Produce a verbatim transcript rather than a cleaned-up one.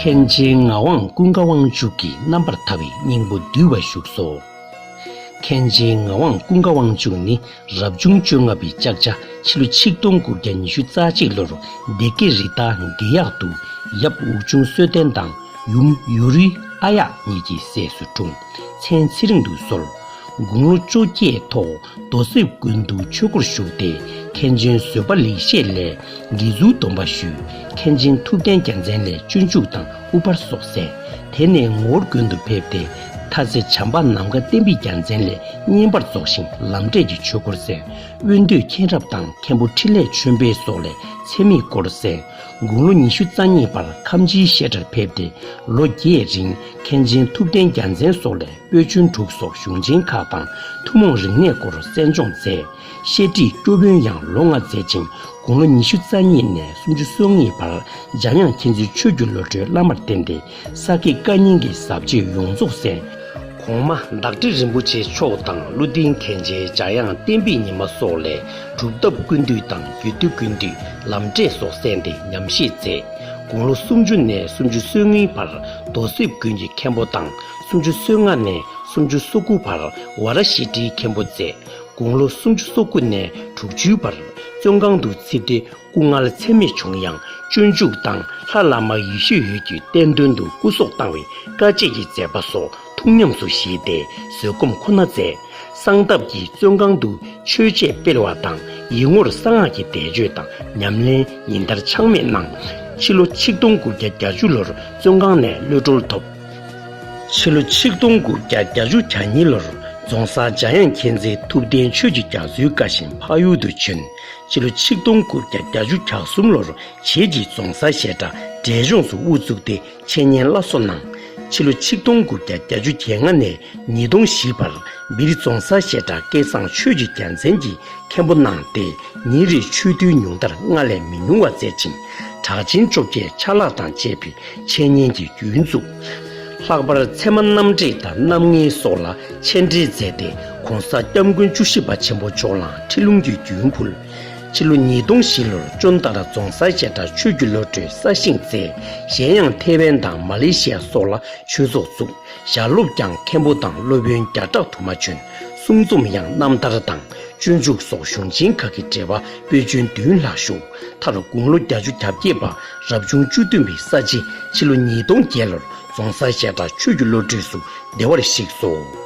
མཁན་ཆེན་ངག་དབང་ཀུན་དགའ་དབང་ཕྱུག་གི་རྣམ་པར་ཐར་བའི་སྙིང་པོ་བསྡུས་པ་བཞུགས་སོ། མཁན་ཆེན་ངག་དབང་ཀུན་དགའ་དབང་ཕྱུག་ནི་རབ་བྱུང་བཅོ་ལྔ་པའི་ལྕགས་བྱ་ཕྱི་ལོ་ཆིག་སྟོང་དགུ་བརྒྱ་ཉི་ཤུ་རྩ་གཅིག་ལོར་སྡེ་དགེ་རི་ཐང་དགེ་གཡག་ཏུ་ཡབ་འུག་ཆུང་བསོད་བསྟན་དང་ཡུམ་ཡོ་རུའི་ཨ་ཡག་གཉིས་ཀྱི་སྲས་སུ་འཁྲུངས། མཚན་ཚེ་རིང་དུ་གསོལ། དགུང་ལོ་བཅོ་བརྒྱད་ཐོག་རྡོ་གསེབ་དགོན་དུ་ཆོས་སྒོར་ཞུགས་ཏེ་མཁན་ཆེན་བཟོད་པ་ལེགས་བཤད་ལས་དགེ་ཚུལ་སྡོམ་པ་ཞུས། མཁན་ཆེན་ཐུབ་བསྟན་རྒྱལ་མཚན་ལས་སྤྱོད་འཇུག་དང་དབུ་ཕར་སོགས་གསན། དེ་ནས་ངོར་དགོན་དུ་ཕེབས་ཏེ་མཐའ་རྩེ་བྱམས་པ་ནམ་མཁའ་བསྟན་པའི་རྒྱལ་མཚན་ལས་བསྙེན་པར་རྫོགས་ཤིང་ལམ་འབྲས་ཀྱི་ཆོས་སྒོར་གསན། དབོན་སྟོད་མཁྱེན་རབ་དང་མཁན་པོ་འཕྲིན་ལས་ཆོས་འཕེལ་སོགས་ལས་ཚད་མེད་སྐོར་གསན། དགུང་ལོ་ཉི་ཤུ་རྩ་གཉིས་པར་ཁམས་སྤྱིལ་བཤད་གྲྭར་ཕེབས་ཏེ་ལོ་བརྒྱད་རིང་མཁན་ཆེན་ཐུབ་བསྟན་རྒྱལ་མཚན་སོགས་ལས་པོད་ཆེན་དྲུག་སོགས་གཞུང་ཆེན་ཁག་དང་ཐུན་མོང་རིག་གནས་སྐོར་གསན་སྦྱོང་མཛད། བཤད་ཁྲིད་སྐྱོར་དཔོན་ཡང་ལོ་ལྔ་མཛད་ཅིང་དགུང་ལོ་ཉི་ཤུ་རྩ་གཉིས་ནས་སུམ་ཅུ་སོ་གཉིས་བར་འཇམ་དབྱངས་མཁྱེན་བརྩེ་ཆོས་ཀྱི་བློ་གྲོས་བླ་མར་བསྟེན་ཏེ་ས་དགེ་བཀའ་རྙིང་གི་ཟབ་ཆོས་ཡོངས་རྫོགས་གསན། གོང་མ་བདག་ཁྲི་རིན་པོ་ཆེ་མཆོག་དང་བློ་ལྡན་མཁན་ཆེན་འཇམ་དབྱངས་བསྟན་པའི་ཉི་མ་སོགས་ལས་སྒྲུབ་ཐབས་ཀུན་བཏུས་དང་རྒྱུད་སྡེ་ཀུན་བཏུས་ལམ་འབྲས་སོགས་གསན་ཏེ་ཉམས་བཞེས་མཛད། དགུང་ལོ་སུམ་ཅུ་ནས་སུམ་ཅུ་སོ་གཉིས་བར་རྡོ་གསེབ་དགོན་གྱི་མཁན་པོ་དང་སུམ་ཅུ་སོ་ལྔ་ནས་སུམ་ཅུ་སོ་དགུ་བར་ཝ་ར་ཤི་ཏིའི་མཁན་པོ་མཛད། དགུང་ལོ་སུམ་ཅུ་སོ་དགུ་ནས་དྲུག་ཅུའི་བར་བཙོན་ཁང་དུ་ཚུད་དེ་སྐུ་ངལ་ཚད་མེད་བྱུང་ཡང་སྤྱོད་འཇུག་དང་ལྷ་བླ་མ་ཡེ་ཤེས་འོད་ཀྱི་བསྟན་དོན་དུ་སྐུ་སྲོག་བཏང་བའི་དཀའ་སྤྱད་ཀྱི་མཛད་པ་སོགས་ཐུགས་ཉམས་སུ་བཞེས་ཏེ་བཟོད་སྒོམ་ཁོ་ན་མཛད། གསང་སྟབས་ཀྱིས་བཙོན་ཁང་དུ་ཆོས་འཆད་སྤེལ་བ་དང་ཡིག་ངོར་གསང་སྔགས་ཀྱི་བཟླས་བརྗོད་དང་ཉམས་ལེན་ཉིན་ལྟར་ཆག་མེད་གནང་། ཕྱི་ལོ་ཆིག་སྟོང་དགུ་བརྒྱ་བརྒྱད་ཅུ་ལོར་བཙོན་ཁང་ནས་གློད་གྲོལ་ཐོབ། ཕྱི་ལོ་ཆིག་སྟོང་དགུ་བརྒྱ་བརྒྱད་ཅུ་གྱ་གཉིས་ལོར་རྫོང་སར་འཇམ་དབྱངས་མཁྱེན་བརྩེ་ཐུབ་བསྟན་ཆོས་ཀྱི་རྒྱ་མཚོའི་བཀའ་བཞིན་འཕགས་ཡུལ་དུ་བྱོན། ཕྱི་ལོ་ཆིག་སྟོང་དགུ་བརྒྱ་བརྒྱད་ཅུ་གྱ་གསུམ་ལོར་བྱེས་ཀྱིས་རྫོང་སར་བཤད་གྲྭ་འབྲས་ལྗོངས་སུ་དབུ་བཙུགས་ཏེ་འཆད་ཉན་སླར་གསོ་གནང་། ཕྱི་ལོ་ཆིག་སྟོང་དགུ་བརྒྱ་བརྒྱད་ཅུ་གྱ་ལྔ་ནས་ཉིས་སྟོང་བཞི་བར་སྦིར་རྫོང་སར་བཤད་གྲྭ་སྐལ་བཟང་ཆོས་ཀྱི་རྒྱལ་མཚན་གྱི་མཁན་པོ་གནང་སྟེ་ཉིན་རེའི་ཆོས་འདུན་ཉུང་མཐར་ལྔ་ལས་མི་ཉུང་བ་མཛད་ཅིང་གྲགས་ཆེན་བཅོ་བརྒྱད་ཆ་ལག་དང་བཅས་པའི་འཆད་ཉན་གྱི་རྒྱུན་བཙུགས། ལྷག་པར་ཚད་མ་རྣམ་འགྲེལ་དང་རྣམ་ངེས་སོགས་ལ་མཆན་འགྲེལ་མཛད་དེ་གོང་ས་སྐྱབས་མགོན་བཅུ་བཞི་པ་ཆེན་པོ་མཆོག་ལའང་ཁྲིད་ལུང་གི་རྒྱུན་ཕུལ། ཕྱི་ལོ་ཉིས་སྟོང་བཞི་ལོར་ཅོན་ཏ་ར་རྫོང་སར་བཤད་གྲྭ་ཆོས་ཀྱི་བློ་གྲོས་གསར་བཞེངས་མཛད། གཞན་ཡང་ཐེ་ཝན་དང་མ་ལེ་ཤི་ཡ་སོགས་ལ་ཆོས་ཚོགས་བཙུགས། ཞལ་སློབ་ཀྱང་མཁན་པོ་དང་སློབ་དཔོན་བརྒྱ་ཕྲག་དུ་མ་བྱོན། གསུང་རྩོམ་ཡང་རྣམ་ཐར་དང་སྤྱོད་འཇུག་སོགས་གཞུང་ཆེན་ཁག་གི་འགྲེལ་པ་པོད་ཆེན་བདུན་ལྷག་བཞུགས། མཐར་དགུང་ལོ་བརྒྱད་ཅུ་གྱ་བརྒྱད་པ་རབ་བྱུང་བཅུ་བདུན་པའི་ས་བྱི་ཕྱི་ལོ་ཉིས་སྟོང་བརྒྱད་ལོར་རྫོང་སར་བཤད་གྲྭ་ཆོས་ཀྱི་བློ་གྲོས་སུ་བདེ་བར་གཤེགས་སོ།